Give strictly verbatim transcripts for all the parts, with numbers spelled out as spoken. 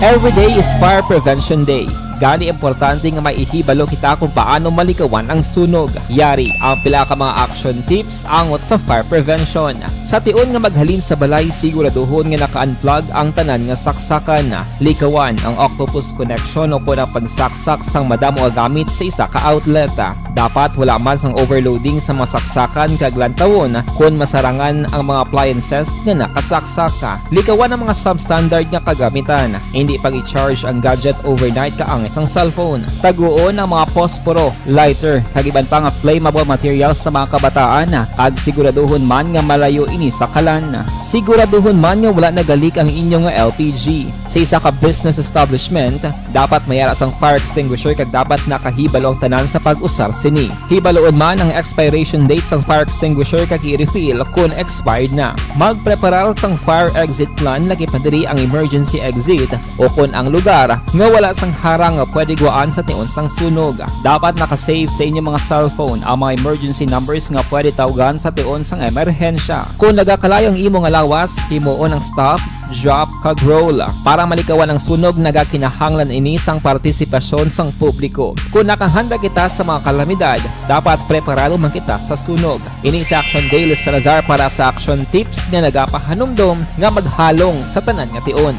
Every day is Fire Prevention Day. Gani, importante nga may ihibalo kita kung paano malikawan ang sunog. Yari ang pila ka mga action tips angot sa fire prevention. Sa tion nga maghalin sa balay, siguraduhon nga naka-unplug ang tanan nga saksakan. Likawan ang octopus connection o kon ang pagsaksak sang madamo nga gamit sa isa ka outlet. Dapat wala man sang overloading sa mga saksakan kag lantawon kon masarangan ang mga appliances nga nakasaksak. Likawan ang mga substandard nga kagamitan. Hindi pag-i-charge ang gadget overnight kaangay sang cellphone. Taguon ang mga posporo, lighter, kag iban pa nga flammable materials sa mga kabataan, kag siguraduhon man nga malayo ini sa kalan. Siguraduhon man nga wala nagalik ang inyo nga L P G. Sa isa ka business establishment, dapat may ara sang fire extinguisher kag dapat nakahibalo ang tanan sa pag-usar sini. Hibaloon man ang expiration date sang fire extinguisher kag i-refill kon expired na. Magpreparar sang fire exit plan, lagi pa diri ang emergency exit, o kon ang lugar nga wala sang harang nga pwede guwaan sa tion sang sunog. Dapat naka-save sa inyong mga cellphone ang mga emergency numbers nga pwede tawgan sa tion sang emerhensya. Kung nagakalayo ang imo nga lawas, himuon ang stop, drop, kag roll. Para malikawan ang sunog, nagakinahanglan ini sang partisipasyon sang publiko. Kung nakahanda kita sa mga kalamidad, dapat preparado man kita sa sunog. Ini si Action Daily Salazar para sa Action Tips nga nagapahanumdom nga maghalong sa tanan nga tion.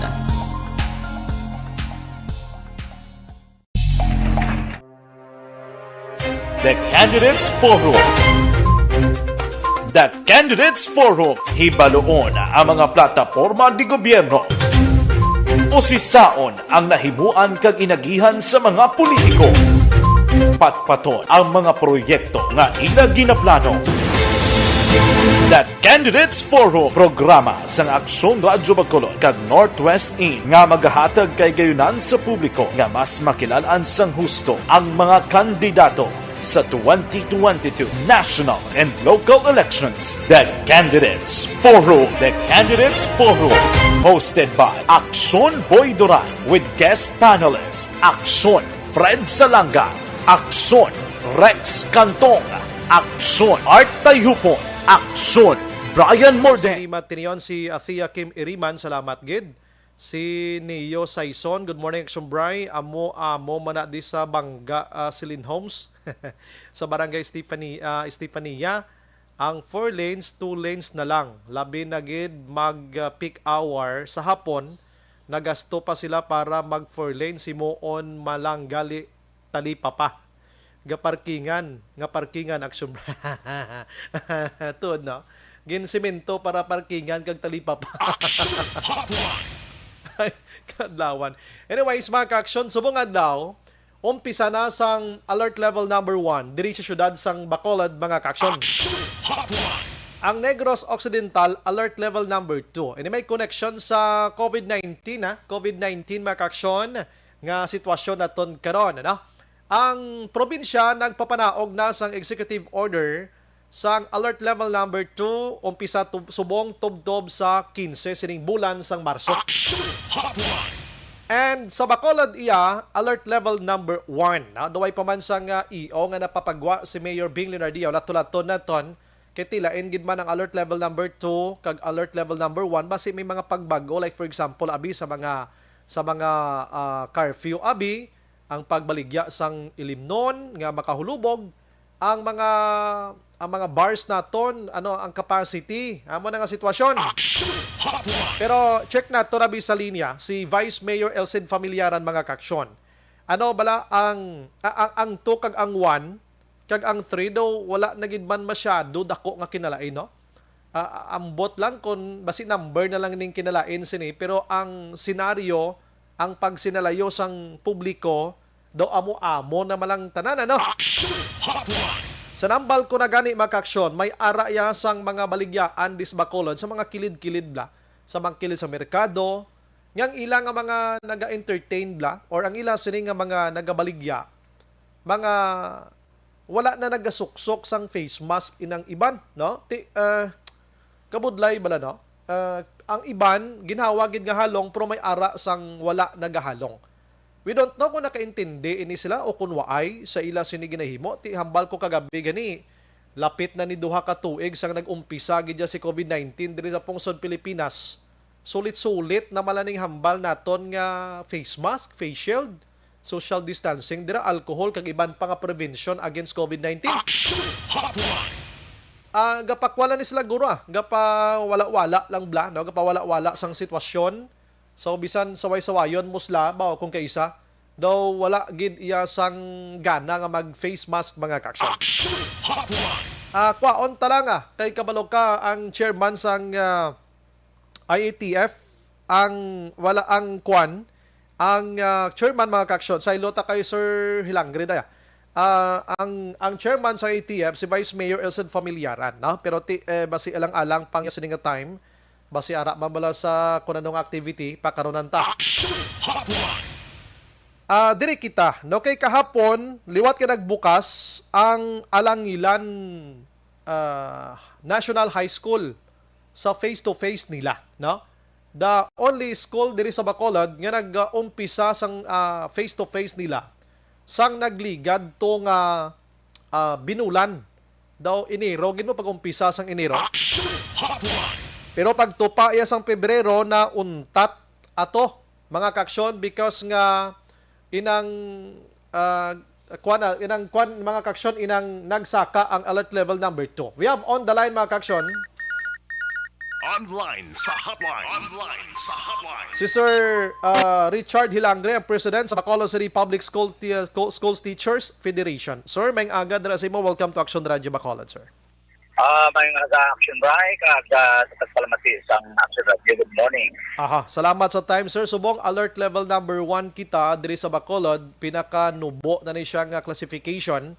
The Candidates Forum. The Candidates Forum, hibaloon ang mga plataporma di gobyerno. Usisaon ang nahimuan kag inagihan sa mga politiko. Patpaton ang mga proyekto nga ila ginaplano. The Candidates Forum, programa sang Aksyon Radyo Bacolod kag Northwest In nga magahatag kay gayunan sa publiko nga mas makilal-an sang husto ang mga kandidato sa twenty twenty-two national and local elections. The Candidates Forum. The Candidates Forum, hosted by Aksyon Boy Duran with guest panelist Aksyon Fred Salanga, Aksyon Rex Cantong, Aksyon Art Tayhupon, Aksyon Brian Morde. Si Matinion, si Athea Kim Iriman, salamat gid. Si Neo Saison, good morning, Action Bry. Amo, amo man na di sa Bangga, ah, Celine Homes. Sa Barangay Stephanie, ah, Estefania, ang four lanes, two lanes na lang. Labi na gid mag, ah, peak hour sa hapon, nagasto pa sila para mag four lanes, himuon malang gali talipapa. Gaparkingan, nga parkingan, Action. Tuod, no? Ginsemento para parkingan kag talipapa. Action Hotline! Ay, kadlawan. Anyways, mga ka-action, subong adlaw, umpisa na sang alert level number one diri sa siyudad sang Bacolod, mga ka-action. Action Hotline! Ang Negros Occidental, alert level number two. Ini may connection sa covid nineteen, ha? Covid nineteen, mga ka-action, nga sitwasyon naton karon, ano? Ang probinsya nagpapanaog na sang executive order sang alert level number two, umpisa tub-, subong tubtob sa quince sining bulan sang Marso. Action Hotline! And sa Bacolod iya, alert level number one. Na, duway pa man sang, ah, E O nga napapagwa si Mayor Bing Leonardia, lato-laton naton, kay ti lain gid man ang alert level number two kag alert level number one, basi may mga pagbag-o, like for example, abi sa mga, sa mga, ah, curfew, abi, ang pagbaligya sang ilimnon nga makahulubog, ang mga, ang mga bars naton, ano, ang capacity, amo na nga sitwasyon. Action Hotline! Pero check nato, abi sa linya, si Vice Mayor Elcid Familiaran, mga ka-action. Ano bala ang, a-, ang, ang two kag ang one, kag ang three daw wala na gid man masyado dako nga kinalain, no? Ah, ambot lang kon basi number na lang ning kinalain sini, pero ang senaryo, ang pagsinalayo sang publiko, daw amo-amo na man lang tanan, ano? Action Hotline! Sa nambal ko na gani, mga ka-action, may ara ya sang mga baligyaan dis Bacolod sa mga kilid-kilid bla, sa mga kilid sa merkado, nga ang ila nga mga naga-entertain bla, or ang ila sini nga mga nagabaligya, mga wala na nagasuksok sang face mask inang iban, no? Ti, ah, kabudlay bala, no? Ah, ang iban, ginhawa gid nga halong, pero may ara sang wala nagahalong. We don't know kung nakaintindi ini sila o kung waay sa ila sini ginahimo. Ti, hambal ko kagabi gani, lapit na ni duha ka tuig sang nag-umpisa gid ya si covid nineteen diri sa pungsod Pilipinas. sulit-sulit na man lang ning hambal naton nga face mask, face shield, social distancing, dira alcohol, kag iban pa nga prevention against COVID nineteen. Action Hotline! Ah, gapakwala ni sila, guro, ah. Gapawala-wala lang bla, no? Gapawala-wala sang sitwasyon. So, bisan saway-sawayon mo sila, ba, kung kaisa, daw wala gid iya sang gana nga mag-face mask, mga ka-action. Action Hotline! Ah, kwaon ta lang, ah, kay kabalo ka ang chairman sang, ah, I A T F, ang, wala, ang kwan, ang, ah, chairman, mga ka-action, saylo ta kay Sir Hilangre na. Ah, ang, ang chairman sa I A T F, si Vice Mayor Elson Familiaran, no? Pero ti, eh, basi alang-alang pang sini nga time, basi ara man bala sa kung anong activity, pakaronan ta. Action Hotline! Ah, diri kita, no? Kay kahapon, liwat kay nagbukas ang Alangilan, ah, National High School sa face-to-face nila, no? The only school diri sa Bacolod nga nag-umpisa sang, ah, face-to-face nila sang nagligad to nga, ah, binulan daw, Enero gid mo pag-umpisa sang Enero. Action Hotline! Pero pagtupa iya sang Pebrero na untat ato, mga ka-action, because nga inang, ah, kwan na, inang kwan, mga ka-action, inang nagsaka ang alert level number two. We have on the line, mga ka-action. Online sa hotline. Online sa hotline. Si Sir, ah, Richard Hilangre, ang president sa Bacolod City Public School Ti-, Co-, Schools Teachers Federation. Sir, maayong aga dira sa imo. Welcome to Action Radio Bacolod, sir. Ah, maayong aga, Action Bray, kag, ah, sa pagpalamati sang Action Radio. Good morning. Aha, salamat sa time, sir. Subong alert level number one kita diri sa Bacolod, pinakanubo na ni siya nga classification.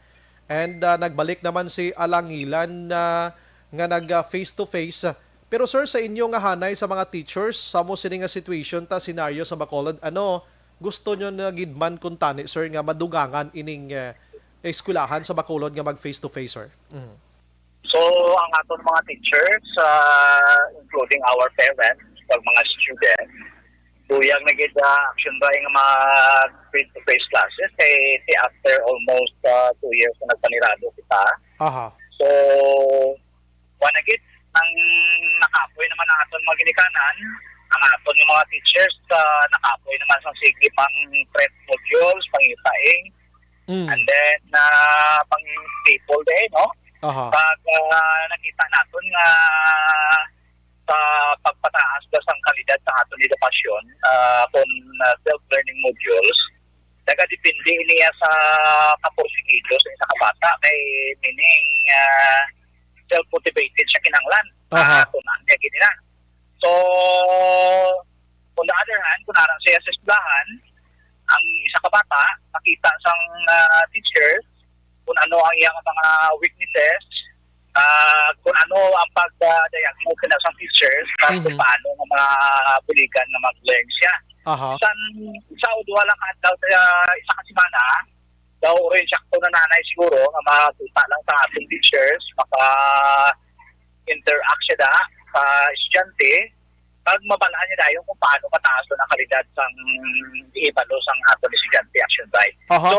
And, ah, nagbalik naman si Alangilan na nga nag, ah, face to face. Pero, sir, sa inyo nga hanay sa mga teachers, sa mo sini nga situation ta, scenario sa Bacolod, ano, gusto nyo na gid man kung tani, sir, nga madugangan ining, eh, eskwelahan sa Bacolod nga mag face to face, sir? Mhm. So, ang aton mga teachers, ah, including our parents, pag mga students, tuyang na gid, ah, Action Bray nga mag face-to-face classes kay ti after almost, ah, two years na nagpanirado kita. Aha. So, wa na gid, ang nakapoy naman ang aton mga ginikanan, ang aton nga mga teachers, ah, nakapoy naman sang sige pang prep modules, pangitain, Mm. and then, ah, pang staple day, no? Aha. Pag, ah, nakita naton nga sa pagpataas ba sang kalidad sa aton edukasyon, ah, kon, ah, self-learning modules, nagadepende niya sa kaporsigido sa isa ka bata, kay meaning, ah, self-motivated siya kinahanglan. Aha. Ah, aton ang niya gid na. So, on the other hand, kung narang siya sa eskwelahan, ang isa ka bata, makita sang, ah, teacher kung ano ang iyang mga weaknesses, ah, kung ano ang pag, ah, diagnose nila sa teachers, kag kung Mhm. paano nga mabuligan nga mag-learn siya. Aha. San, isa o duha lang ka adlaw sa isa ka semana, daw rin sakto na nanay siguro nga makita lang sa ating teachers, maka-interact siya da sa estudyante, kag mabal-an niya dayon kung paano mataas ang kalidad sang ihibalo sang aton estudyante, Action Bray. Aha. So,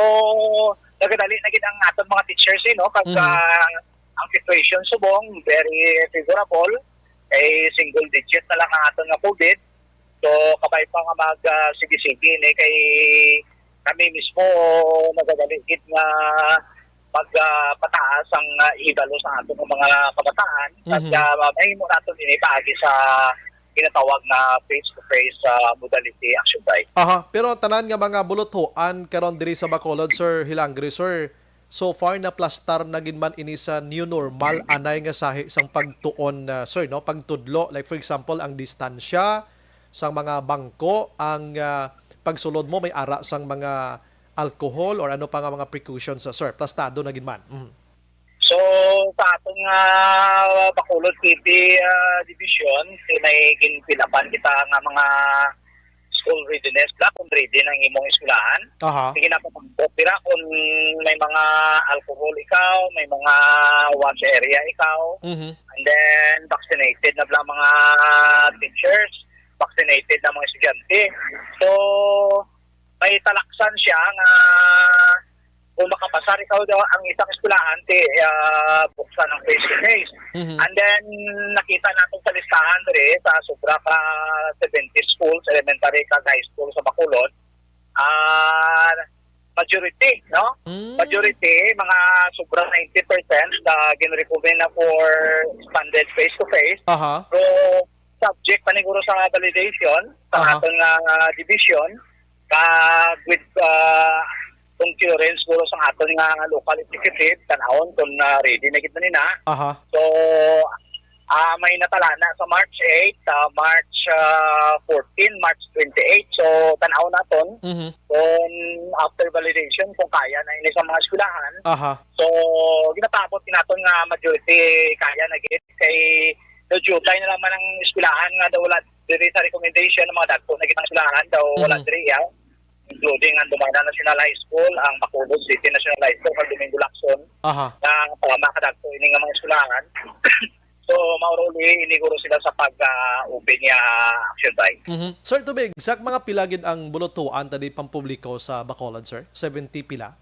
nagadali na gid ang aton mga teachers, eh, no? Kag, Mhm. ah, ang situation subong, very favorable. Eh, single digit na lang ang aton nga COVID. So, kabay pa nga mag, ah, sige-sige ni kay kami mismo nagadali gid nga mag, ah, pataas ang, ah, ihibalo sa aton nga mga kabataan. Kag, Mhm. ah, mahimo naton ini paagi sa ginatawag nga face-to-face, ah, modality, Action Bray. Aha, pero tanan nga mga buluthoan karon diri sa Bacolod, Sir Hilangre, sir, so far naplastar na gid man ini sa new normal, anay nga sahi sang pagtuon, ah, sir, no, pagtudlo, like for example, ang distansya sang mga bangko, ang, ah, pagsulod mo may ara sang mga alcohol or ano pa nga mga precautions, ah, sir, plastado na gid man. Mhm. So, sa aton nga Bacolod City, ah, Division, may ginpilapan kita nga mga school readiness block, kung ready na ang imong eskwelahan. Aha. Sige na, kung dira, kung may mga alcohol ikaw, may mga wash area ikaw, Mhm. and then vaccinated na bala mga teachers, vaccinated na mga estudyante. So, may talaksan siya nga kung makapasar ikaw daw ang isang eskwelahan, ti, ah, buksan ang face-to-face. Mhm. And then, nakita natin sa listahan diri, sa sobra ka seventy schools, elementary kag high school sa Bacolod, ah, majority, no? Mm. Majority, mga sobra ninety percent na gin-recommend na for expanded face-to-face. Aha. So, subject pa ni guro sa validation sa Aha. aton nga division, kag with, ah, concurrence guro sa aton nga local executive, tan-awon kung, ah, ready na gid man nina. Aha. So, ah, may natala na sa March eight, ah, March, ah, fourteen, March twenty-eight. So, tan-aw naton Mhm. kung after validation kung kaya na ini sa mga eskwelahan. Aha. So, ginapaabot naton nga majority kaya na gid kay daw jutay na lang man ang eskwelahan nga daw wala diri sa recommendation ng mga dagko na gid ang eskwelahan daw wala Mhm. diri, ya. Including ang Dumana National High School, ang Bacolod City National High School, kag Domingo Lacson, Aha. nga tama kadagko ini nga mga eskwelahan. So, mauruli, ini guro sila sa pag, ah, open niya action by. Mhm. Sir Tubig, sa mga pila gid ang bulutuan ta di pampubliko sa Bacolod, sir? Seventy pila?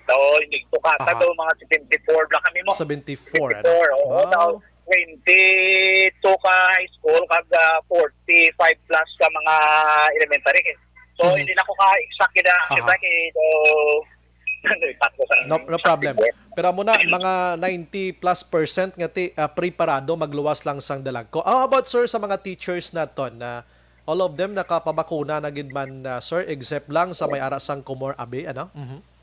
So, hindi ko kata Aha. to, mga seventy-four bla kami mo. Seventy-four, ano? Seventy-four, oo. Wow. Daw, twenty-two ka high school, kag, ah, forty-five plus ka mga elementary. So, Mhm. hindi na ko ka exact gid, ah, Aha. diba, kay do, ano, ipat ko sa No, no problem. Pero amo na, mga ninety plus percent nga ti, ah, preparado magluwas lang sang dalagko. How about, sir, sa mga teachers naton na all of them nakapabakuna na gid man, ah, sir, except lang sa may ara sang Comor Abbey, ano? Mhm.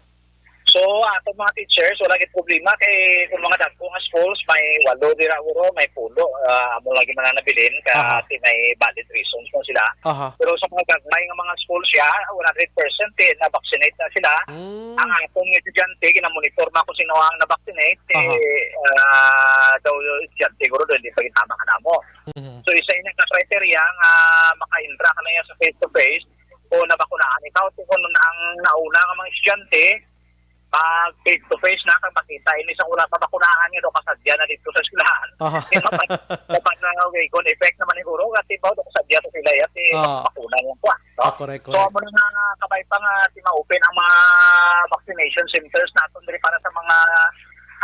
So, ato mga teachers, wala gid problema kay kung mga dagko nga schools, may walo dira guro, may pulo, ah, amo lagi man ang nabilin, ka Aha. ti may valid reasons mo sila. Aha. Pero sa mga gagmay nga mga schools siya, one hundred percent eh, na-vaccinate na sila. Mm. Ang aton nga estudyante, ginamonitor man kung sino ang na-vaccinate, Aha. eh, ah, daw yung estudyante, guro, doon, di pa gintama ka namo. Mhm. So, isa yun ang criteria nga maka-interact na yan sa face-to-face, o nabakunahan ikaw, kung ang nauna nga mga estudyante, pag face-to-face na, kag makita ini sa wala pa bakunahan nga daw kasadya na dito sa eskwelahan. Aha. Di ba, pag, pag na way gun effect naman siguro, kasi ba, daw kasadya sa sila, yan, si Ah. bakuna lang po, no? Ah, correct, So, correct. amo na nga, kabay pa nga, si ma-open ang mga vaccination centers natin diri para sa mga,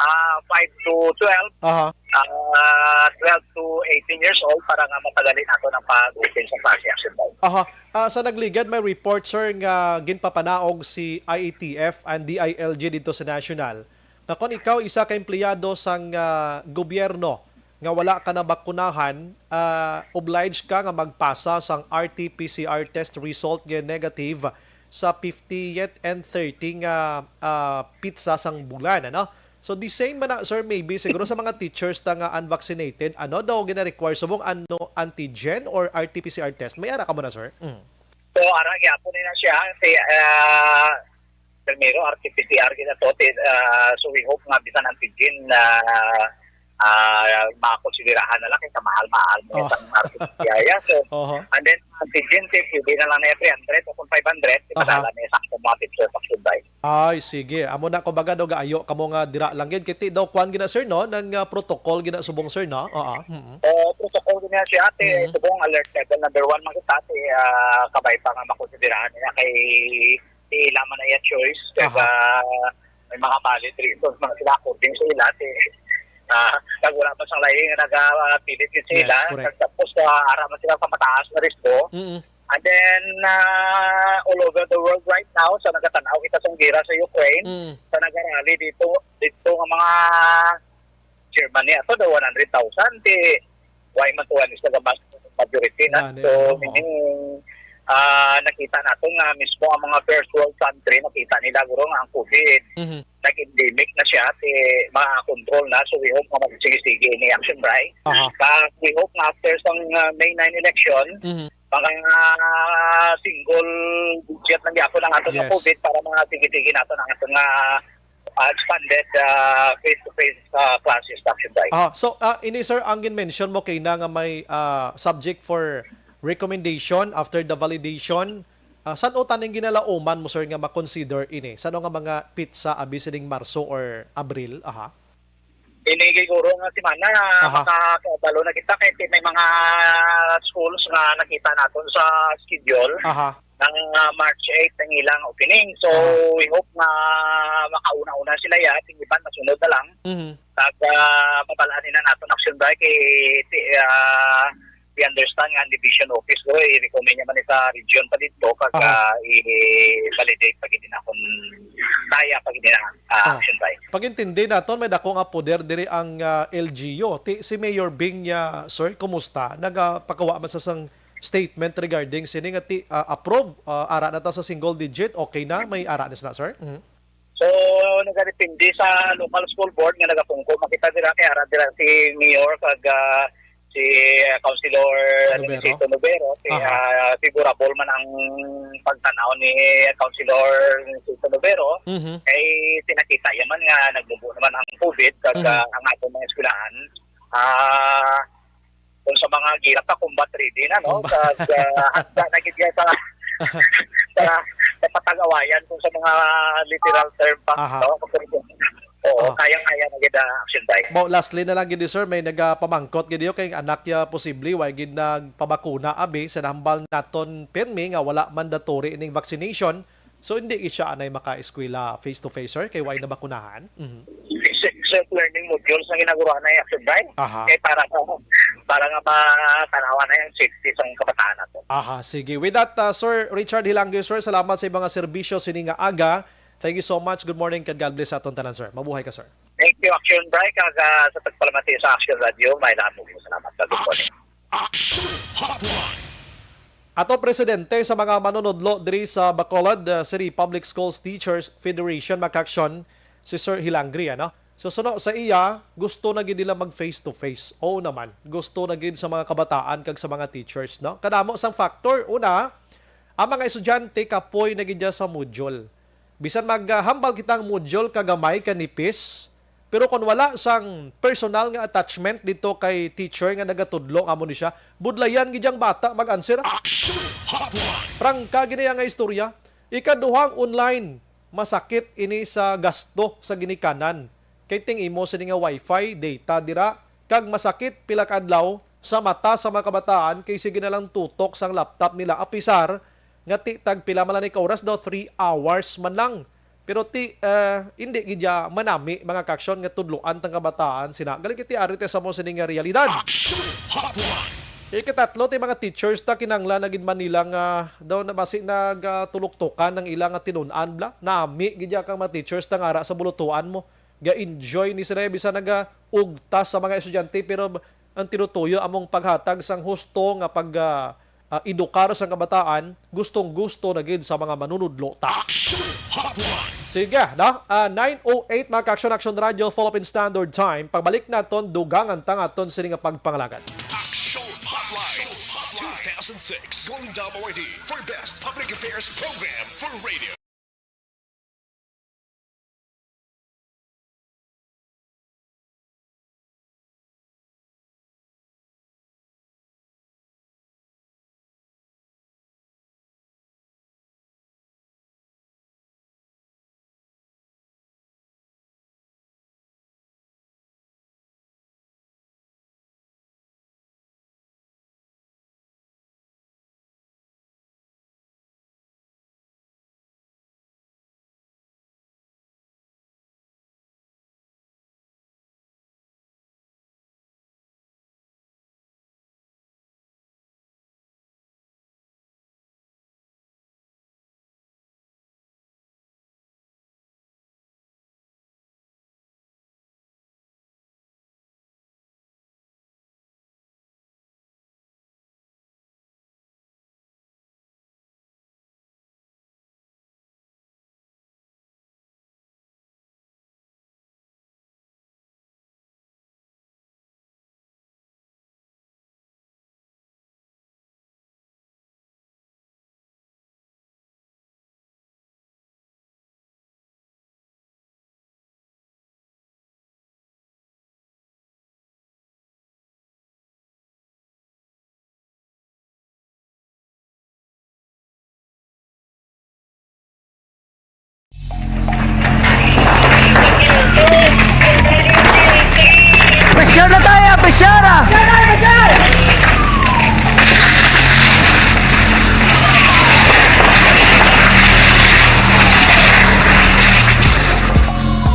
ah, five to twelve, Aha. ah, twelve to eighteen years old para nga mapadali nato ang pag-open sa klase action daw. Aha. Ah, sa nagligad, may report, sir, nga ginpapanaog si I A T F and D I L G dito sa national. Nga kon ikaw isa ka empleyado sang, ah, gobyerno nga wala ka nabakunahan, ah, obliged ka nga magpasa sang R T P C R test result nga negative sa fiftieth and thirty nga, ah, pitsa sang bulan, ano? So, the same man na, sir, maybe siguro sa mga teachers ta nga unvaccinated, ano daw gina-require? Subong ano, antigen or R T P C R test? May ara ka mo na, sir? Mm. So, ara gyapon ni na siya, si, ah, primero, R T P C R gid na to, ti, ah, so we hope nga bisan antigen na, ah, makonsiderahan na lang kay sa mahal-mahal mo Oh. sa R T P C R. Yeah, so, Oho. and then, antigen, ti, pwede na lang na three hundred o kung five hundred, Aha. ipadala na sa akong mga teacher sa Sugay. Ay, sige. Amo na, kumbaga, daw gaayo kamo nga dira lang gid. Kiti daw, kwan gina, sir, no? Nang, ah, protocol gina subong, sir, no? Oo. Mm. O, protocol gina siya, ate, Mm. subong alert level number one man kita, ate, ah, kabay pa nga makonsiderahan niya kay di ila man na iya choice. Kaya Aha. may mga valid reasons man sila according sa ila, ate. Ah, kag wala pa sang lahi nga nagapilit gid sa Yes, ila. correct. Kag tapos, ah, ara man sila sa mataas na risko. Mm. And then, ah, all over the world right now, sa nagatan-aw kita sa gira sa Ukraine, Mm. sa nagarally dito, dito nga mga Germany, ato daw one hundred thousand, di, why man tuwan is nagabas majority na. Nani, So, oo. meaning, ah, nakita nato nga mismo ang mga first world country, nakita nila guro nga ang COVID, Mhm. nag-endemic na siya, ti ma-control na. So, we hope nga magsige-sige ini action, Bray. Aha. Kag we hope nga after sang, ah, May nine election, Mhm. mga, ah, single digit lang gyapon ang aton nga Yes. COVID para mga sige-sige nato ang aton nga, ah, expanded, ah, face-to-face, ah, classes, action, Bray. Ah, so, ah, ini, sir, ang gin-mention mo kay na nga may, ah, subject for recommendation after the validation. Ah, san-o taning ginalauman mo, sir, nga ma-consider ini? San-o nga mga pitsa, abi sining Marso or Abril? Aha. Ini siguro nga semana, Aha. makakabalo na kita kay may mga schools nga nakita naton sa schedule. Aha. ng, ah, March eight ang ilang opening. So, Ah. we hope nga makauna-una sila ya, at yung iban masunod na lang. Mhm. Kag, ah, mabalaan nila naton action ba kay, ti-, ah, we understand nga ang division office ko, i-recommend niya man sa region pa dito, kag, Aha. ah, i-validate pa gid na kung kaya pa gid na, ah, Ah. action ba. Pag-intindi naton, may dako nga poder diri ang, ah, L G U. Ti, si Mayor Bing niya, sir, kumusta? Nagapakawa man sa sang statement regarding sini nga ti, ah, approve, ah, ara na ta sa single digit, okay na? May ara na sila, sir? Mhm. So, nagadepende sa local school board nga nagapungko. Makita dira kay ara dira si Mayor kag, ah, si, ah, Councilor Lubero? Aniceto Lubero, kay, Aha. ah, favorable man ang pagtanaw ni Councilor Aniceto Lubero, Mhm. kay pinakita ya man nga nagmubo naman ang COVID kag, Mhm. ah, ang atong mga eskwelahan, ah, kung sa mga gira pa, combat ready na, no? Combat. Kag, ah, handa na gid ya sa, sa, sa patag-awayan kung sa mga literal term pa, Aha. no? Oo, Oh. kayang-kaya na gid, ah, action tayo. Mo, lastly na lang gid, sir, may nagapamangkot gid kay anak ya posible way gid nagpabakuna, abi, sa nahambal naton pirmi nga wala mandatory ining vaccination. So, hindi gid siya anay maka-eskwela face to face, sir, kay way nabakunahan. Mhm. Self-learning modules ang ginagawa na yung action tayo. Aha. Kay para sa, para nga matanawan na yung safety sa kabataan nato. Aha, sige. With that, uh, Sir Richard Hilangge, sir, salamat sa mga serbisyo sini nga aga. Thank you so much. Good morning, kag God bless sa aton tanan, sir. Mabuhay ka, sir. Thank you, Action Bray, kag, ah, sa pagpalamati sa Action Radio, may damo kong salamat. Good morning. Action Hotline. Ato presidente sa mga manunudlo diri sa Bacolod, uh, City Public Schools Teachers Federation, Makaksyon, si Sir Hilangri, ano? So, suno sa iya, gusto na gid nila mag face to face. Oo naman, gusto na gid sa mga kabataan kag sa mga teachers, no? Kadamo sang factor. Una, ang mga estudyante kapoy na gid sa module. Bisan maghambal kita ang module kagamay, kanipis, pero kung wala sang personal nga attachment dito kay teacher nga nagatudlo, amo ni siya, budlayan gid ang bata mag-answer. Action Hotline. Prangka gid niya nga istorya. Ikaduhang online, masakit ini sa gasto sa ginikanan. Kay ting imo sini nga wifi, data dira, kag masakit pila ka adlaw sa mata sa mga kabataan kay sige na lang tutok sang laptop nila, apisar nga ti tag pila man lang ni ka oras daw, three hours man lang. Pero ti, eh, hindi gid ya manami, mga kaaksyon, nga tudloan tang kabataan sina. Galing kiti ari ti sa mo sini nga realidad. Action Hotline. Ikatatlo, ti mga teachers ta kinanglan na gid man nila nga daw na basi nagatuluktukan ang ila nga tinun-an bla. Nami gid ya kang mga teachers ta nga ara sa bulutuan mo. Ga-enjoy ni sila bisan nagaugtas sa mga estudyante, pero ang tinutuyo among paghatag sang husto nga pag, ah, ah, edukar sang kabataan, gustong-gusto na gid sa mga manunudlo ta. Action Hotline. Sige, no? Ah, nine oh eight, mga ka-Action, Action Radio, Philippine Standard Time. Pagbalik naton, dugangan ta nga aton sini nga pagpangalagad. Action Hotline, two thousand six, Golden Dome Awardee for Best Public Affairs Program for Radio.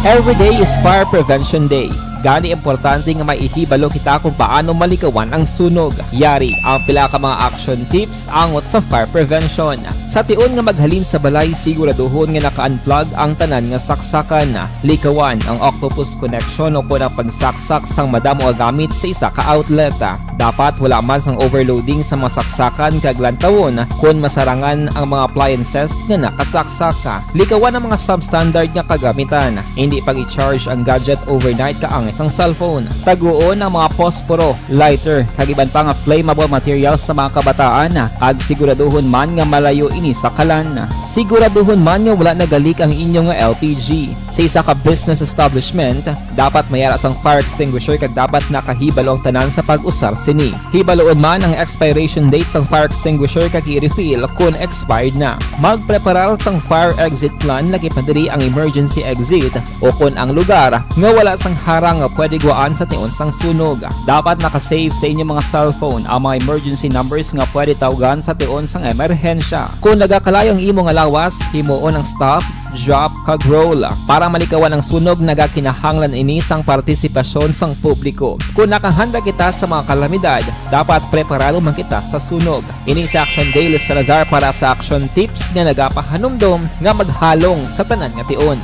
Every day is Fire Prevention Day. Gani, importante nga may ihibalo kita kung paano malikawan ang sunog. Yari ang pila ka mga action tips angot sa fire prevention. Sa tion nga maghalin sa balay, siguraduhon nga naka-unplug ang tanan nga saksakan. Likawan ang octopus connection o kon ang pagsaksak sang madamo nga gamit sa isa ka outlet. Dapat wala man sang overloading sa mga saksakan kag lantawon kon masarangan ang mga appliances nga nakasaksak. Likawan ang mga substandard nga kagamitan. Hindi pag-i-charge ang gadget overnight kaangay sang cellphone. Taguon ang mga posporo, lighter, kag iban pa nga flammable materials sa mga kabataan, kag siguraduhon man nga malayo ini sa kalan. Siguraduhon man nga wala nagalik ang inyo nga L P G. Sa isa ka business establishment, dapat may ara sang fire extinguisher kag dapat nakahibalo ang tanan sa pag-usar sini. Hibaloon man ang expiration date sang fire extinguisher kag i-refill kon expired na. Magpreparar sang fire exit plan, lakip na diri ang emergency exit, o kon ang lugar nga wala sang harang nga pwede guwaan sa tion sang sunog. Dapat naka-save sa inyong mga cellphone ang mga emergency numbers nga pwede tawgan sa tion sang emerhensya. Kon nagakalayo ang imo nga lawas, himuon ang stop, drop, kag roll. Para malikawan ang sunog, nagakinahanglan ini sang partisipasyon sang publiko. Kon nakahanda kita sa mga kalamidad, dapat preparado man kita sa sunog. Ini si Action Dale Salazar para sa Action Tips nga nagapahanumdom nga maghalong sa tanan nga tion.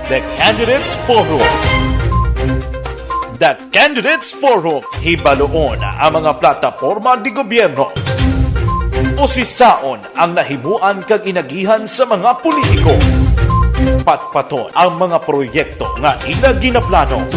The Candidates Forum. The Candidates Forum. Hibaloon ang mga plataporma de gobyerno. Usisaon ang nahimuan kag inagihan sa mga politiko. Patpaton ang mga proyekto nga ila ginaplano.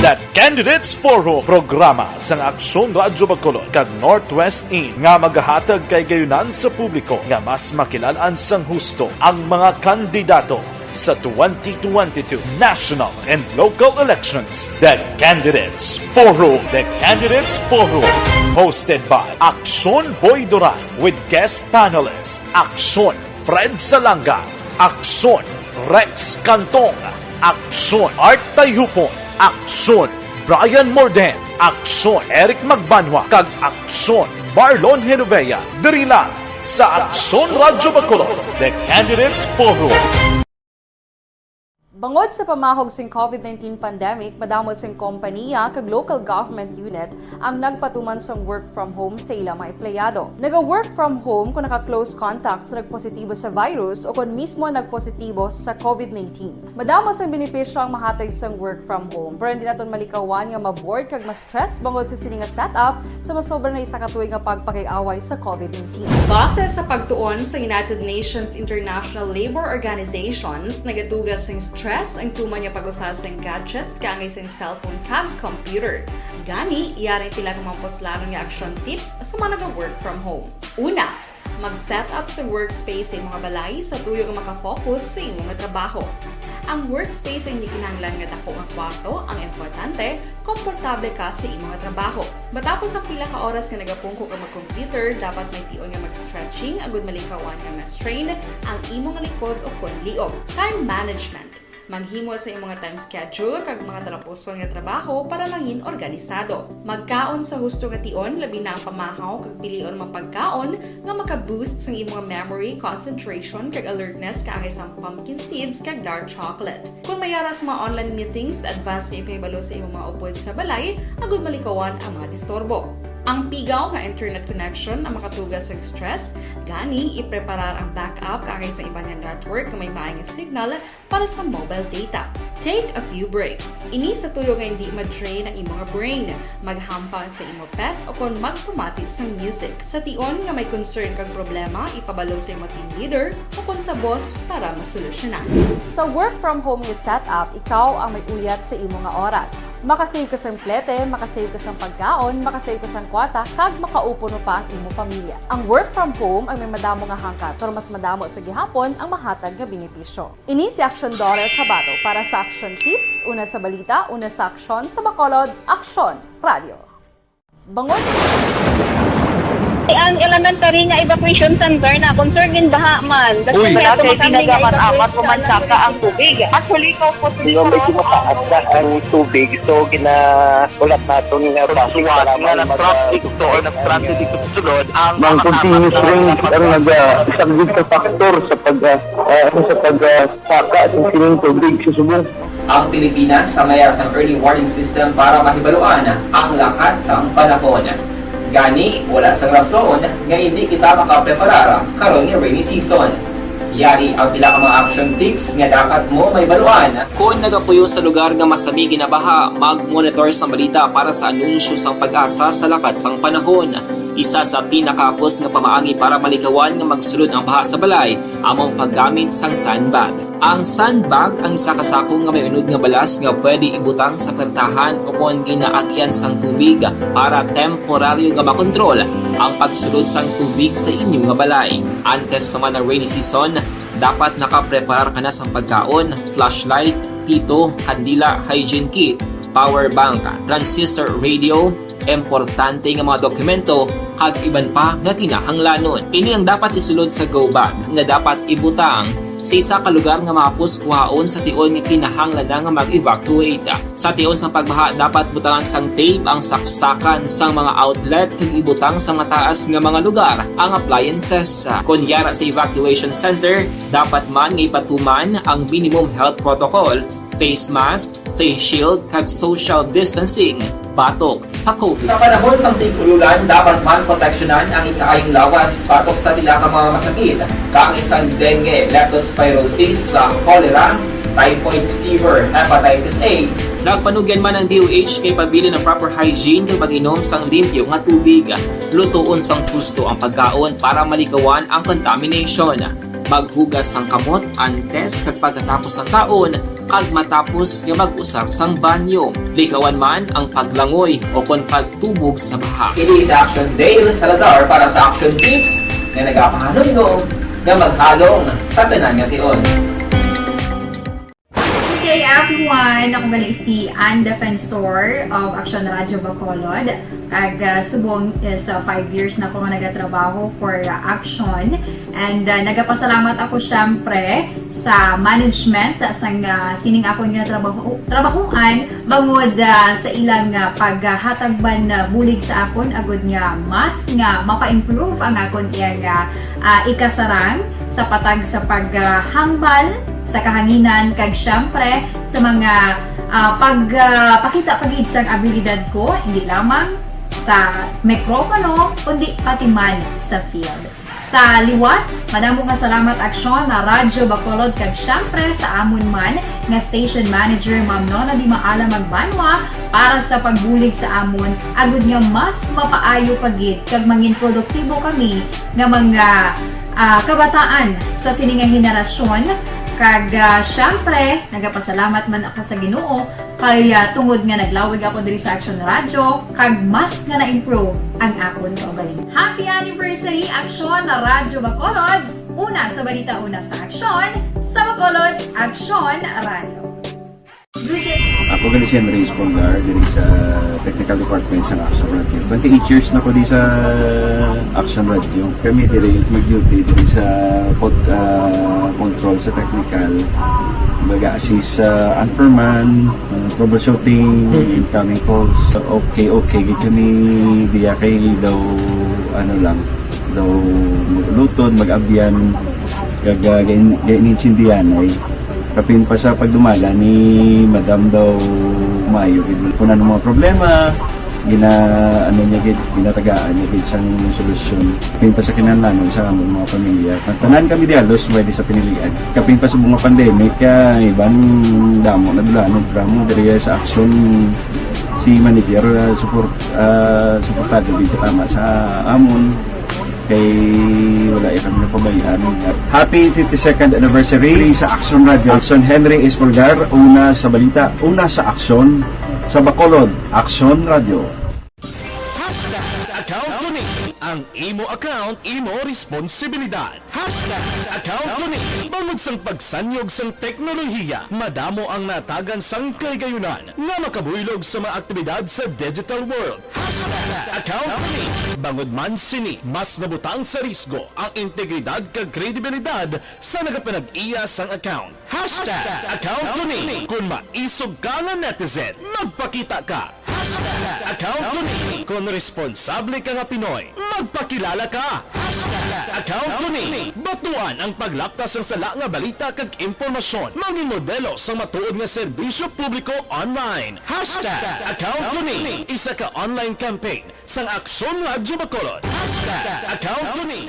The Candidates Forum, programa sang Aksyon Radyo Bacolod kag Northwest In nga magahatag kay gayunan sa publiko nga mas makilal-an sang husto ang mga kandidato sa twenty twenty-two national and local elections. The Candidates Forum. The Candidates Forum, hosted by Aksyon Boy Duran with guest panelist Aksyon Fred Salanga, Aksyon Rex Cantong, Aksyon Art Tayupon, Aksyon Brian Morden, Aksyon Eric Magbanwa, kag Aksyon Marlon Genovea, diri lang sa Aksyon Radyo Bacolod, The Candidates Forum. Bangod sa pamahog sing COVID nineteen pandemic, madamo sing kompanya kag local government unit ang nagpatuman sang work from home sa ilang mga empleyado. Naga-work from home kung naka-close contact sa nagpositibo sa virus o kon mismo nagpositibo sa COVID nineteen. Madamo sang benepisyo ang mahatag sang work from home, pero hindi naton malikawan nga ma-bored kag ma-stress bangod sa sini nga setup sa masobra na isa ka tuig nga pagpakig-away sa COVID nineteen. Base sa pagtuon sa United Nations International Labour Organizations, nagatuga sing stress ang tuman nga pag-usa sing gadgets kaangay sing cellphone kag computer. Gani, yari ang pila ka mga puslanon nga action tips sa mga naga-work from home. Una, mag-set up sa workspace sa imong balay sa tuyo nga makafocus sa imong trabaho. Ang workspace ang hindi kinahanglan nga dako nga kwarto, ang importante, komportable ka sa imong trabaho. Matapos ang pila ka oras nga nagapungko ka mag-computer, dapat may tion nga mag-stretching agud malikawan nga ma-strain ang imong likod o kon liog. Time management. Maghimo sa imong time schedule kag mga talapuson nga trabaho para mangin organisado. Magkaon sa husto nga tion, labi na ang pamahaw kag pilion mga pagkaon nga maka-boost sang imong memory, concentration, kag alertness kaangay sang pumpkin seeds kag dark chocolate. Kung may ara sa mga online meetings, advance nga ipahibalo sa imong mga upod sa balay agud malikawan ang mga disturbo. Ang pigaw nga internet connection ang makatuga sa stress, gani ipreparar ang backup kaangay sa iban nga network nga may maay nga signal para sa mobile data. Take a few breaks. Ini sa tuyo nga hindi ma-drain ang imo nga brain. Maghampang sa imo pet o kon magpamati sang music. Sa tion nga may concern kag problema, ipabalo sa imo team leader o kon sa boss para masolusyonan. Sa work from home nga setup, ikaw ang may uyat sa imo nga oras. Makasave ka sang plete, makasave ka sang pagkaon, makasave ka sang kwarta, kag makaupod pa ang imo pamilya. Ang work from home ay may madamo nga hangkat, pero mas madamo sa gihapon ang mahatag nga benepisyo. Ini si Action Daughter Kabato para sa Action Tips, una sa balita, una sa aksyon, sa Bacolod, Aksyon Radio. Bangod Ang elementary nga evacuation center na concern din baha man. Uy. Wala kay pinagaman-amat ko man saka ang tubig. Actually, ko po. Di ba, medyo mataas na ang tubig, so ginahulat naton nga bus nga nag-traffic to or nag-transit dito sa sulod ang Ang continuous rain ang nag-, ah, isang big factor sa pag, ah, ah, sa pag, ah, saka sa sining tubig sa subong. Ang Pilipinas sa mayar sang early warning system para mahibaluan ang lakat sang panahon. Gani, wala sang rason nga hindi kita makapreparar karon nga rainy season. Yari ang pila ka mga action tips nga dapat mo mahibaluan. Kon nagapuyo sa lugar nga masami ginabaha, mag-monitor sang balita para sa anunsyo sang PAGASA sa lakat sang panahon. Isa sa pinakahapos nga pamaagi para malikawan nga magsulod ang baha sa balay amo ang paggamit sang sandbag. Ang sandbag ang isa ka sako nga may unod nga balas nga pwede ibutang sa pertahan o kon ginaagian sang tubig para temporaryo nga makontrol ang pagsulod sang tubig sa inyo nga balay. Antes pa man ang rainy season, dapat nakapreparar ka na sang pagkaon, flashlight, pito, kandila, hygiene kit, power bank, transistor radio, importante nga mga dokumento, kag iban pa nga kinahanglanon. Ini ang dapat isulod sa go bag nga dapat ibutang sa isa ka lugar nga mahapos kuhaon sa tion nga kinahanglan na nga mag-evacuate. Sa tion sang pagbaha, dapat butangan sang tape ang saksakan sang mga outlet kag ibutang sa mataas nga mga lugar ang appliances. Kon yara sa evacuation center, dapat man nga ipatuman ang minimum health protocol, face mask, face shield, kag social distancing batok sa COVID. Sa panahon sang tig-ululan, dapat man proteksyonan ang ikaayong lawas batok sa pila ka mga masakit, kaangay sang dengue, leptospirosis, sa cholera, typhoid fever, hepatitis A. Nagpanugyan man ang D O H nga ipabilin ang proper hygiene kag pag-inom sang limpyo nga tubig, lutoon sang husto ang pagkaon para malikawan ang contamination. Maghugas sang kamot antes kag pagkatapos sang kaon, kag matapos nga mag-usar sang banyo. Likawan man ang paglangoy o kon pagtubog sa baha. Ini si Action Dale Salazar para sa Action Tips nga nagapahanumdom nga maghalong sa tanan nga tion. Good day, everyone! Ako gali si Ann Defensor of Action Radio Bacolod. Kag, ah, subong is, ah, five years na ako nga nagatrabaho for, ah, Action. And, ah, nagapasalamat ako, syempre, sa management sang, ah, sining akon nga trabaho, trabahoan bangod, ah, sa ilang, ah, paghatag man, ah, bulig sa akon agud nga mas nga mapa-improve ang akon iyang, ah, ah, ikasarang sa patag sa paghambal sa kahanginan kag, syempre, sa mga, ah, pag, ah, pakita pa gid sang abilidad ko, hindi lamang sa mikropono, kundi pati man sa field. Sa liwat, madamo nga salamat, Aksyon, na Radyo Bacolod, kag syempre sa amon man nga station manager, Ma'am Nona Di Maala Magbanwa, para sa pagbulig sa amon, agud nga mas mapaayo pa gid kag mangin produktibo kami nga mga, ah, kabataan sa sini nga henerasyon. Kag, ah, syempre, nagapasalamat man ako sa Ginoo kay, ah, tungod nga naglawig ako diri sa Action Radio, kag mas nga na-improve ang akon kaugalingon. Happy anniversary, Action na Radyo Bacolod! Una sa balita, una sa aksyon, sa Bacolod, Action Radio. Good day. Ako gali si Henry Espolgar, diri sa technical department sa Action Radio. Twenty-eight years na ko di sa Action Radio. Kami diri mag-duty diri sa pod-, ah, control sa technical. Mag-assist sa anchorman, ah, troubleshooting, incoming calls. Okay, okay gid kami diya kay daw, ano lang, daw mag-ulutod, mag-abyan, kag, ah, gain-, gainintindihan ay. Kapin pa sa pagdumala ni Madam daw maayo gid. Kung ano mga problema, gina-, ano niya gid, ginatagaan niya gid sang solusyon. Kapin pa sa kinahanglanon sa among mga pamilya. Tanan kami di halos pwede sa pinilian. Kapin pa sa mga pandemic, ah, iban damo na dula, ano, drama diri sa aksyon si manager, ah, support, ah, suportado gid tama sa amon. Kay wala ya kami napabayaan. Happy fifty-second anniversary sa Action Radio. Action Henry Espolgar, una sa balita, una sa aksyon, sa Bacolod, Action Radio. Hashtag account ko ni. Ang imo account, imo responsibilidad. Hashtag account ko ni. Bangod sang pagsanyog sang teknolohiya, madamo ang natagan sang kahigayunan nga makabuylog sa mga aktibidad sa digital world. Hashtag account ko ni. Bangod man sini, mas nabutang sa risgo ang integridad kag kredibilidad sa nagapanag-iya sang account. Hashtag account ko ni. Kung maisog ka nga netizen, magpakita ka. Hashtag account ko ni. Kung responsable ka nga Pinoy, magpakilala ka. Hashtag account ko ni. Batuan ang paglapta sang sala nga balita kag impormasyon. Mangin modelo sang matuod nga serbisyo publiko online. Hashtag account ko ni. Isa ka online campaign sang Aksyon Radyo Bacolod. Hashtag account ko ni.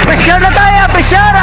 Pressure na tayo, pressure!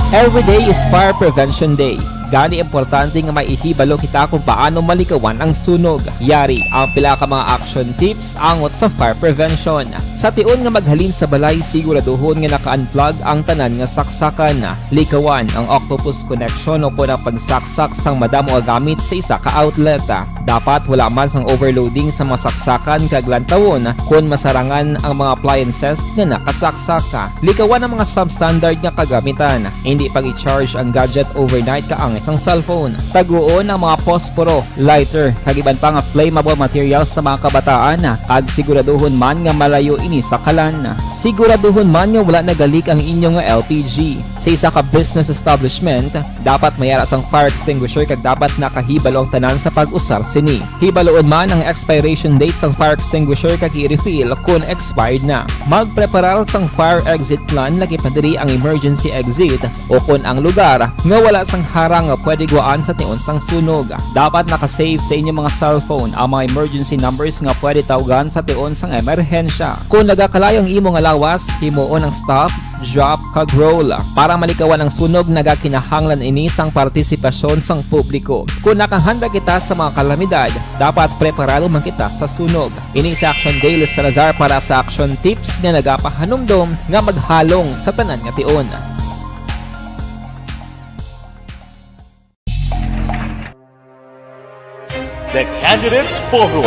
Every day is Fire Prevention Day. Gani, importante nga may ihibalo kita kung paano malikawan ang sunog. Yari ang pila ka mga action tips angot sa fire prevention. Sa tion nga maghalin sa balay, siguraduhon nga naka-unplug ang tanan nga saksakan. Likawan ang octopus connection o kon ang pagsaksak sang madamo nga gamit sa isa ka outlet. Dapat wala man sang overloading sa mga saksakan kag lantawon kon masarangan ang mga appliances nga nakasaksak. Likawan ang mga substandard nga kagamitan. Indi pag-i-charge ang gadget overnight kaangay sang cellphone. Taguon ang mga posporo, lighter, kag iban pa nga flammable materials sa mga kabataan, kag siguraduhon man nga malayo ini sa kalan. Siguraduhon man nga wala nagalik ang inyo nga L P G. Sa isa ka business establishment, dapat may ara sang fire extinguisher kag dapat nakahibalo ang tanan sa pag-usar sini. Hibaluon man ang expiration date sang fire extinguisher kag i-refill kon expired na. Magpreparar sang fire exit plan, lakip na diri ang emergency exit o kon ang lugar nga wala sang harang nga pwede gwaan sa tion sang sunog. Dapat naka-save sa inyo mga cellphone ang mga emergency numbers nga pwede tawgan sa tion sang emerhensya. Kon nagakalayo ang imo nga lawas, himuon ang stop, drop, kag roll. Para malikawan ang sunog, nagakinahanglan ini sang partisipasyon sang publiko. Kon nakahanda kita sa mga kalamidad, dapat preparado man kita sa sunog. Ini si Action Dale Salazar para sa Action Tips nga nagapahanumdom nga maghalong sa tanan nga tion. The Candidates Forum.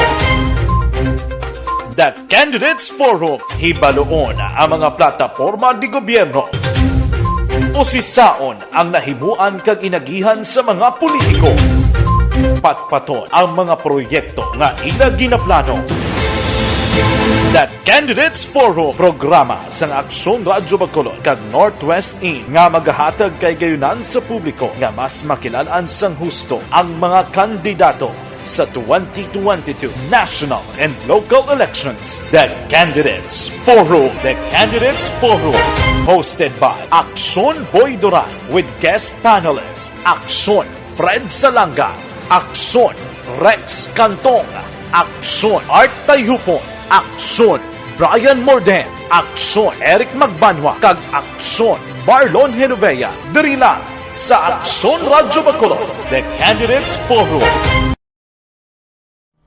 The Candidates Forum. Hibaluon ang mga plataporma de gobyerno. Usisaon ang nahimuan kag inagihan sa mga politiko. Patpaton ang mga proyekto nga ila ginaplano. The Candidates Forum, programa sang Aksyon Radyo Bacolod kag Northwest In nga magahatag kahigayunan sa publiko nga mas makilal-an sang husto ang mga kandidato sa twenty twenty-two national and local elections. The Candidates Forum. The Candidates Forum, hosted by Aksyon Boy Duran with guest panelist Aksyon Fred Salanga, Aksyon Rex Cantong, Aksyon Art Tayupon, Aksyon Brian Morden, Aksyon Eric Magbanwa, kag Aksyon Marlon Genovea. Diri lang sa Aksyon Radyo Bacolod, The Candidates Forum.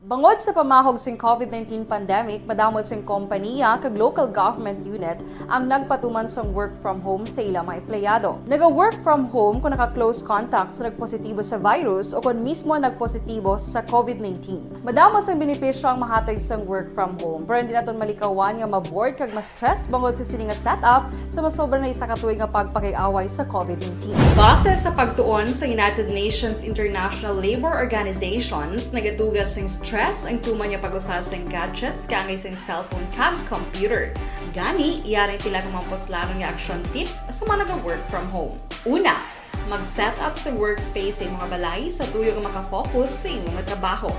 Bangod sa pamahog sing COVID nineteen pandemic, madamo sing kompaniya kag local government unit ang nagpatuman sang work from home sa ila mga empleyado. Naga-work from home kung naka-close contact sa nagpositibo sa virus o kon mismo nagpositibo sa COVID nineteen. Madamo sang benepisyo ang mahatag sang work from home, pero hindi naton malikawan nga ma-bored kag ma-stress bangod sa sini nga setup sa masobra na isa ka tuig nga pagpakig-away sa COVID nineteen. Base sa pagtuon sa United Nations International Labour Organizations, nagatuga sing stress ang tuman nga pag-usa sing gadgets kaangay sing cellphone kag computer. Gani, yari pila ka mga puslanon nga action tips sa mga naga-work from home. Una, mag-set up sa workspace sa imong balay sa tuyo nga makafocus sa imong trabaho.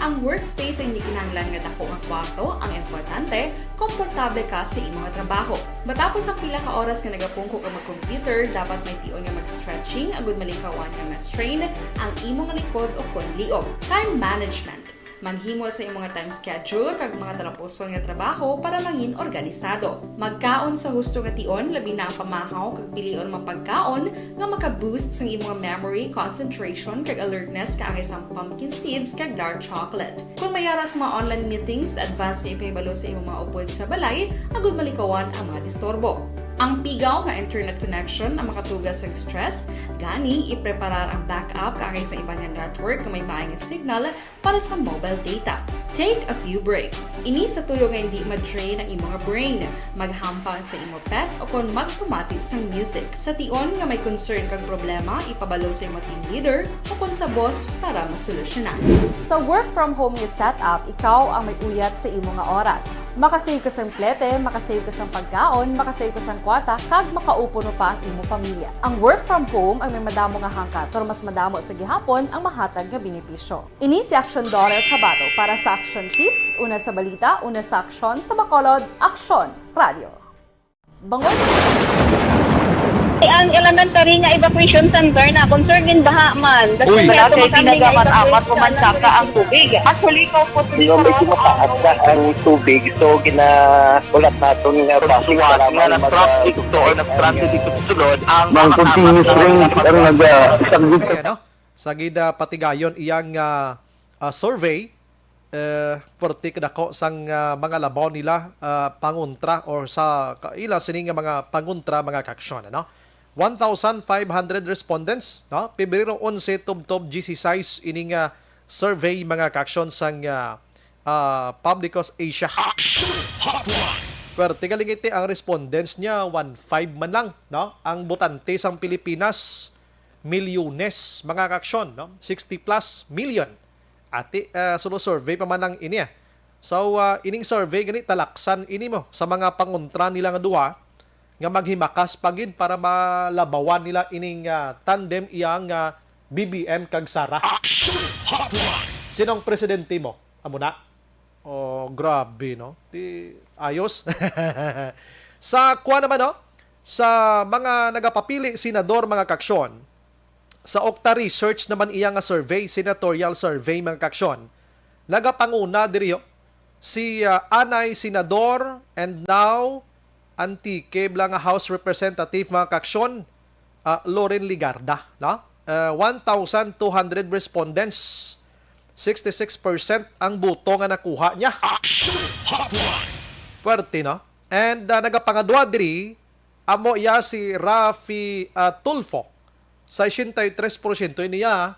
Ang workspace ay hindi kinahanglan nga dako nga kwarto, ang importante, komportable ka sa imong trabaho. Matapos ang pila ka oras nga nagapungko ka mag-computer, dapat may tion nga mag-stretching agud malikawan nga ma-strain ang imong likod o kon liog. Time management. Maghimo sa imong time schedule kag mga talapuson nga trabaho para mangin organisado. Magkaon sa husto nga tion, labi na ang pamahaw kag pilion mga pagkaon nga maka-boost sang imong memory, concentration, kag alertness kaangay sang pumpkin seeds kag dark chocolate. Kung may ara sa mga online meetings, advance nga ipahibalo sa imong mga upod sa balay agud malikawan ang mga disturbo. Ang pigaw nga internet connection ang makatuga sa stress, gani ipreparar ang backup kaangay sa iban nga network nga may maay nga signal para sa mobile data. Take a few breaks. Ini sa tuyo nga hindi ma-drain ang imong brain. Maghampang sa imo pet o kon magpamati sang music. Sa tion nga may concern kag problema, ipabalo sa imo team leader o kon sa boss para masolusyonan. Sa work from home nga setup, ikaw ang may uyat sa imo nga oras. Makasave ka sang plete, makasave ka sang pagkaon, makasave ka sang kwarta, kag makaupo no pa ang imo pamilya. Ang work from home ang may madamo nga hangkat, pero mas madamo sa gihapon ang mahatag nga benepisyo. Ini si Aksyon Daughter Kabato para sa Aksyon Tips, una sa balita, una sa aksyon, sa Bacolod, Aksyon Radio. Bangod Ang elementary nga evacuation center na concern gin baha man. Uy. Wala kay pinagamat-amat, umansaka ang tubig. Actually, ko po, medyo mataas na ang tubig, so ginaulat naton nga basi nga nag-traffic to or nag-transit dito sa sulod ang mga continuous rains ang naga-, Ayan, no? Sa gid, ah, patigayon iyang, ah, ah, survey, eh, forty kadako sang, ah, mga labaw nila, ah, pangontra or sa kaila sini nga mga pangontra, mga kaaksyon, ano? One thousand five hundred respondents, no? Pebrero onse tubtob dieciséis ining, ah, survey, mga kaaksyon, sang, ah, ah, Publicos Asia. Action Hotline! Pwerte kalingiti ang respondents niya, one five man lang, no? Ang botante sang Pilipinas, milyones, mga kaaksyon, no? Sixty plus million. Ati, ah, suno survey pa man lang ini, ah. So, ah, ining survey gani talaksan ini mo sa mga pangontra nila nga duha nga maghimakas pa gid para malabawan nila ining, ah, tandem iyang, ah, B B M kag Sara. Action Hotline! Sino ang presidente mo? Amo na? Oh, grabe, no? Di ayos. Sa kuwan naman, no? Sa mga nagapapili senador, mga kaaksyon, sa Okta Research naman iya nga survey, senatorial survey, mga kaaksyon, nagapanguna diri, oh, si, ah, anay senador and now Antique bala nga House Representative, mga kaaksyon, ah, Loren Legarda, no? Ah, one thousand two hundred respondents, sixty-six percent ang boto nga nakuha niya. Action Hotline! Pwerte, no? And, ah, nagapangadwa diri, amo iya si Raffy, ah, Tulfo. Sesenta y tres porsyento niya,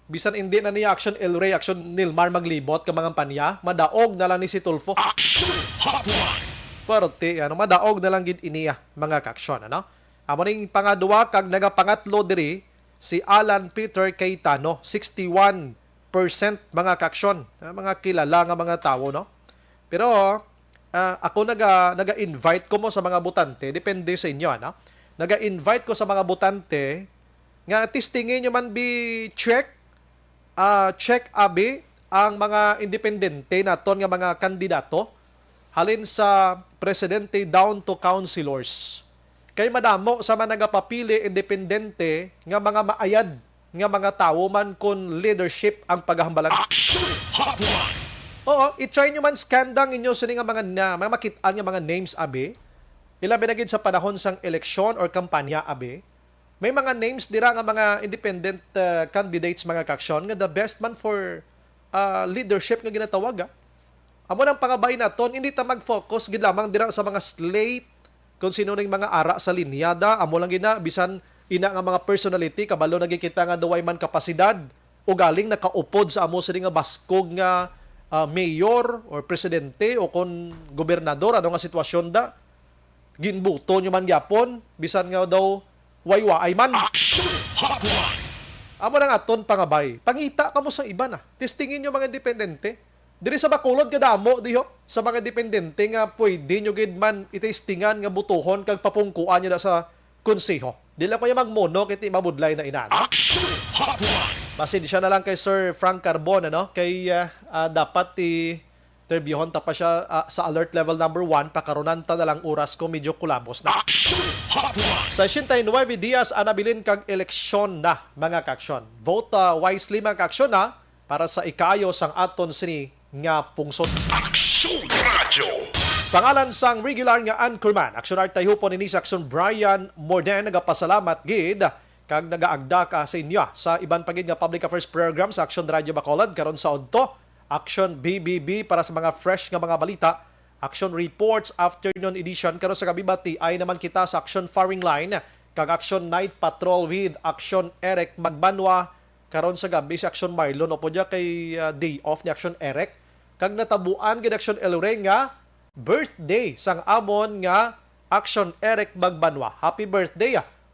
bisan hindi na niya Action El Rey, Action Nilmar maglibot ka mga kampanya, madaog na lang ni si Tulfo. Action Hotline! Pwerte, ano, madaog na lang gid iniya, mga kaaksyon, ano? Amo ning pangadwa kag nagapangatlo diri, si Alan Peter Cayetano, sixty-one percent, mga kaaksyon, ah, mga kilala nga mga tawo, no? Pero, ah, ako naga-, naga-invite ko mo sa mga botante, depende sa inyo, ano? Naga-invite ko sa mga botante nga testingi nyo man bi check, ah, check abi ang mga independente naton nga mga kandidato, halin sa presidente down to councilors. Kay madamo sa mga nagapapili independente nga mga maayad nga mga tawo man kon leadership ang paghambalan. Action Hotline! Oo, i-try nyo man scan down inyo sini nga mga na, mga makit-an nga mga names, abi. Ilabi na gid sa panahon sang eleksyon or kampanya, abi. May mga names dira nga mga independent, uh, candidates, mga kaaksyon, nga the best man for, uh, leadership nga ginatawag, ah. Amo nang pangabay naton, hindi ta mag-focus gid lamang dira sa mga slate, kung sino ning mga ara sa linyada, amo lang gina, bisan ina nga mga personality, kabalo na gid kita nga duway man kapasidad, ugaling nakaupod sa amo sini nga baskog nga, ah, mayor or presidente o kon gobernador, ano nga sitwasyon da, ginbuto nyo man gyapon, bisan nga daw waywaay man. Action Hotline! Amo nang aton pangabay. Pangita kamo sa iban, ah. Testingin nyo mga independente. Diri sa Bacolod, kadamo diho sa mga independente nga pwede nyo gid man itestingan nga butuhon kag papungkuan nyo na sa konseho. Di lang ko yung magmono kay ti mabudlay na inan. Action Hotline! Pasensya na lang kay Sir Frank Carbon, ano? Kay, ah, ah, dapat ti interviewon ta pa siya, ah, sa alert level number one, pakarunan ta na lang oras ko, medyo kulabos na. Action Hotline! Sa siyenta y nuwebe dias, anabilin kag eleksyon na, mga kaaksyon. Vote, ah, wisely, mga kaaksyon, ha, para sa ikaayo sang aton sini nga pungsod. Action Radyo! Sa ngalan sang regular nga anchorman, Action Art Tayhupon ini sa Action Brian Morden, nagapasalamat gid kag nagaagda ka sa inyo sa iban pa gid nga public affairs program sa Action Radio Bacolod karon sa udto, Action B B B para sa mga fresh nga mga balita, Action Reports Afternoon Edition karon sa gabi, batiay naman kita sa Action Firing Line kag Action Night Patrol with Action Eric Magbanwa karon sa gabi, si Action Marlon, opo, diya kay, ah, day off ni Action Eric. Kag natabuan gid Action El Rey nga birthday sang amon nga Action Eric Magbanwa. Happy birthday, ah.